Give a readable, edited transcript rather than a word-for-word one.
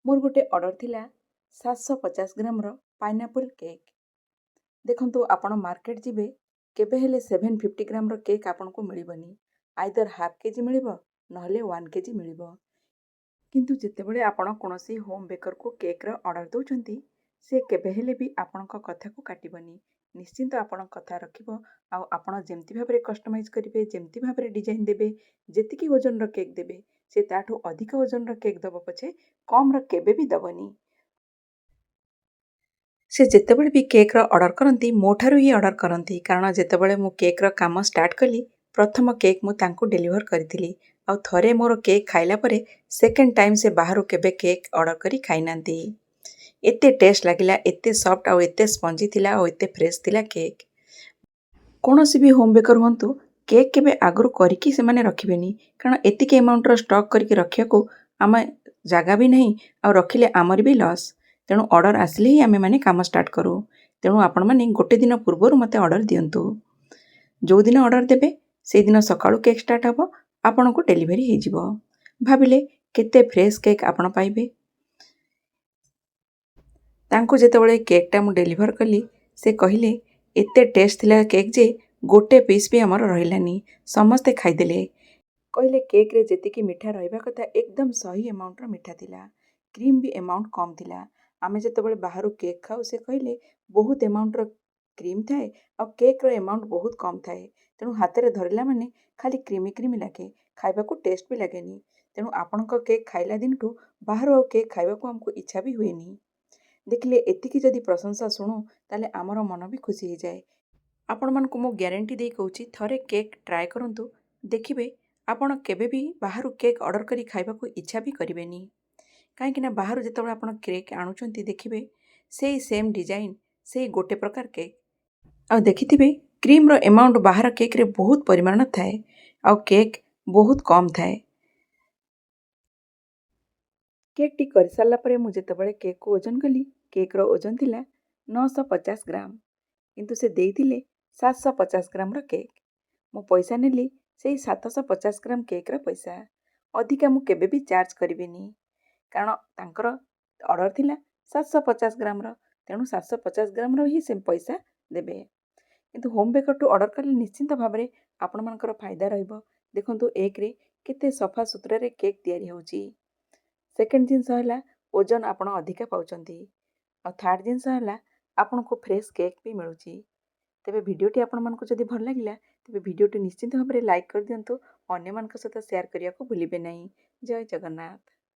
ମୋର ଗୋଟେ ଅର୍ଡ଼ର ଥିଲା 750 ଗ୍ରାମର ପାଇନାପଲ୍ କେକ୍। ଦେଖନ୍ତୁ, ଆପଣ ମାର୍କେଟ ଯିବେ, କେବେ ହେଲେ 750 ଗ୍ରାମର କେକ୍ ଆପଣଙ୍କୁ ମିଳିବନି। ଆଇଦର ହାଫ୍ କେଜି ମିଳିବ, ନହେଲେ 1 କେଜି ମିଳିବ। କିନ୍ତୁ ଯେତେବେଳେ ଆପଣ କୌଣସି ହୋମ୍ ବେକରକୁ କେକ୍ର ଅର୍ଡ଼ର ଦେଉଛନ୍ତି, ସେ କେବେ ହେଲେ ବି ଆପଣଙ୍କ କଥାକୁ କାଟିବନି। ନିଶ୍ଚିନ୍ତ ଆପଣଙ୍କ କଥା ରଖିବ ଆଉ ଆପଣ ଯେମିତି ଭାବରେ କଷ୍ଟମାଇଜ୍ କରିବେ, ଯେମିତି ଭାବରେ ଡିଜାଇନ୍ ଦେବେ, ଯେତିକି ଓଜନର କେକ୍ ଦେବେ, ସେ ତାଠୁ ଅଧିକ ଓଜନର କେକ୍ ଦେବ ପଛେ, କମ୍ର କେବେ ବି ଦେବନି। ସେ ଯେତେବେଳେ ବି କେକ୍ର ଅର୍ଡ଼ର କରନ୍ତି, ମୋ ଠାରୁ ହିଁ ଅର୍ଡ଼ର କରନ୍ତି। କାରଣ ଯେତେବେଳେ ମୁଁ କେକ୍ର କାମ ଷ୍ଟାର୍ଟ କଲି, ପ୍ରଥମ କେକ୍ ମୁଁ ତାଙ୍କୁ ଡେଲିଭର୍ କରିଥିଲି। ଆଉ ଥରେ ମୋର କେକ୍ ଖାଇଲା ପରେ ସେକେଣ୍ଡ ଟାଇମ୍ ସେ ବାହାରୁ କେବେ କେକ୍ ଅର୍ଡ଼ର କରି ଖାଇନାହାନ୍ତି। ଏତେ ଟେଷ୍ଟ ଲାଗିଲା, ଏତେ ସଫ୍ଟ ଆଉ ଏତେ ସ୍ପଞ୍ଜି ଥିଲା ଆଉ ଏତେ ଫ୍ରେଶ୍ ଥିଲା କେକ୍। କୌଣସି ବି ହୋମ୍ ବେକର ହୁଅନ୍ତୁ, କେକ୍ କେବେ ଆଗରୁ କରିକି ସେମାନେ ରଖିବେନି। କାରଣ ଏତିକି ଆମାଉଣ୍ଟର ଷ୍ଟକ୍ କରିକି ରଖିବାକୁ ଆମେ ଜାଗା ବି ନାହିଁ ଆଉ ରଖିଲେ ଆମର ବି ଲସ୍। ତେଣୁ ଅର୍ଡ଼ର ଆସିଲେ ହିଁ ଆମେମାନେ କାମ ଷ୍ଟାର୍ଟ କରୁ। ତେଣୁ ଆପଣମାନେ ଗୋଟେ ଦିନ ପୂର୍ବରୁ ମୋତେ ଅର୍ଡ଼ର ଦିଅନ୍ତୁ। ଯେଉଁଦିନ ଅର୍ଡ଼ର ଦେବେ, ସେଇଦିନ ସକାଳୁ କେକ୍ ଷ୍ଟାର୍ଟ ହେବ, ଆପଣଙ୍କୁ ଡେଲିଭରି ହେଇଯିବ। ଭାବିଲେ କେତେ ଫ୍ରେଶ୍ କେକ୍ ଆପଣ ପାଇବେ। ତାଙ୍କୁ ଯେତେବେଳେ କେକ୍ଟା ମୁଁ ଡେଲିଭର୍ କଲି, ସେ କହିଲେ, "ଏତେ ଟେଷ୍ଟ ଥିଲା କେକ୍ ଯେ ଗୋଟେ ପିସ୍ ବି ଆମର ରହିଲାନି, ସମସ୍ତେ ଖାଇଦେଲେ।" କହିଲେ, କେକ୍ରେ ଯେତିକି ମିଠା ରହିବା କଥା, ଏକଦମ ସହି ଆମାଉଣ୍ଟର ମିଠା ଥିଲା। କ୍ରିମ୍ ବି ଆମାଉଣ୍ଟ କମ୍ ଥିଲା। ଆମେ ଯେତେବେଳେ ବାହାରୁ କେକ୍ ଖାଉ, ସେ କହିଲେ, ବହୁତ ଆମାଉଣ୍ଟର କ୍ରିମ୍ ଥାଏ ଆଉ କେକ୍ର ଆମାଉଣ୍ଟ ବହୁତ କମ୍ ଥାଏ। ତେଣୁ ହାତରେ ଧରିଲା ମାନେ ଖାଲି କ୍ରିମି କ୍ରିମି ଲାଗେ, ଖାଇବାକୁ ଟେଷ୍ଟ ବି ଲାଗେନି। ତେଣୁ ଆପଣଙ୍କ କେକ୍ ଖାଇଲା ଦିନଠୁ ବାହାରୁ ଆଉ କେକ୍ ଖାଇବାକୁ ଆମକୁ ଇଚ୍ଛା ବି ହୁଏନି। ଦେଖିଲେ, ଏତିକି ଯଦି ପ୍ରଶଂସା ଶୁଣୁ, ତାହେଲେ ଆମର ମନ ବି ଖୁସି ହେଇଯାଏ। ଆପଣମାନଙ୍କୁ ମୁଁ ଗ୍ୟାରେଣ୍ଟି ଦେଇ କହୁଛି, ଥରେ କେକ୍ ଟ୍ରାଏ କରନ୍ତୁ, ଦେଖିବେ ଆପଣ କେବେ ବି ବାହାରୁ କେକ୍ ଅର୍ଡ଼ର କରି ଖାଇବାକୁ ଇଚ୍ଛା ବି କରିବେନି। କାହିଁକିନା ବାହାରୁ ଯେତେବେଳେ ଆପଣ କେକ୍ ଆଣୁଛନ୍ତି, ଦେଖିବେ ସେଇ ସେମ୍ ଡିଜାଇନ୍, ସେଇ ଗୋଟେ ପ୍ରକାର କେକ୍। ଆଉ ଦେଖିଥିବେ, କ୍ରିମ୍ର ଏମାଉଣ୍ଟ ବାହାର କେକ୍ରେ ବହୁତ ପରିମାଣ ଥାଏ ଆଉ କେକ୍ ବହୁତ କମ୍ ଥାଏ। କେକ୍ଟି କରିସାରିଲା ପରେ ମୁଁ ଯେତେବେଳେ କେକ୍କୁ ଓଜନ କଲି, କେକ୍ର ଓଜନ ଥିଲା 950 ଗ୍ରାମ। କିନ୍ତୁ ସେ ଦେଇଥିଲେ 750 ଗ୍ରାମର କେକ୍। ମୁଁ ପଇସା ନେଲି ସେଇ 750 ଗ୍ରାମ କେକ୍ର ପଇସା। ଅଧିକା ମୁଁ କେବେ ବି ଚାର୍ଜ କରିବିନି। କାରଣ ତାଙ୍କର ଅର୍ଡ଼ର ଥିଲା 750 ଗ୍ରାମର, ତେଣୁ 750 ଗ୍ରାମର ହିଁ ସେ ପଇସା ଦେବେ। କିନ୍ତୁ ହୋମ୍ ବେକରଠୁ ଅର୍ଡ଼ର କଲେ ନିଶ୍ଚିନ୍ତ ଭାବରେ ଆପଣମାନଙ୍କର ଫାଇଦା ରହିବ। ଦେଖନ୍ତୁ, ଏକରେ କେତେ ସଫା ସୁତୁରାରେ କେକ୍ ତିଆରି ହେଉଛି। ସେକେଣ୍ଡ ଜିନିଷ ହେଲା, ଓଜନ ଆପଣ ଅଧିକା ପାଉଛନ୍ତି। ଆଉ ଥାର୍ଡ଼ ଜିନିଷ ହେଲା, ଆପଣଙ୍କୁ ଫ୍ରେଶ୍ କେକ୍ ବି ମିଳୁଛି। ତେବେ ଭିଡ଼ିଓଟି ଆପଣମାନଙ୍କୁ ଯଦି ଭଲ ଲାଗିଲା, ତେବେ ଭିଡ଼ିଓଟି ନିଶ୍ଚିନ୍ତ ଭାବରେ ଲାଇକ୍ କରିଦିଅନ୍ତୁ। ଅନ୍ୟମାନଙ୍କ ସହିତ ସେୟାର କରିବାକୁ ଭୁଲିବେ ନାହିଁ। ଜୟ ଜଗନ୍ନାଥ।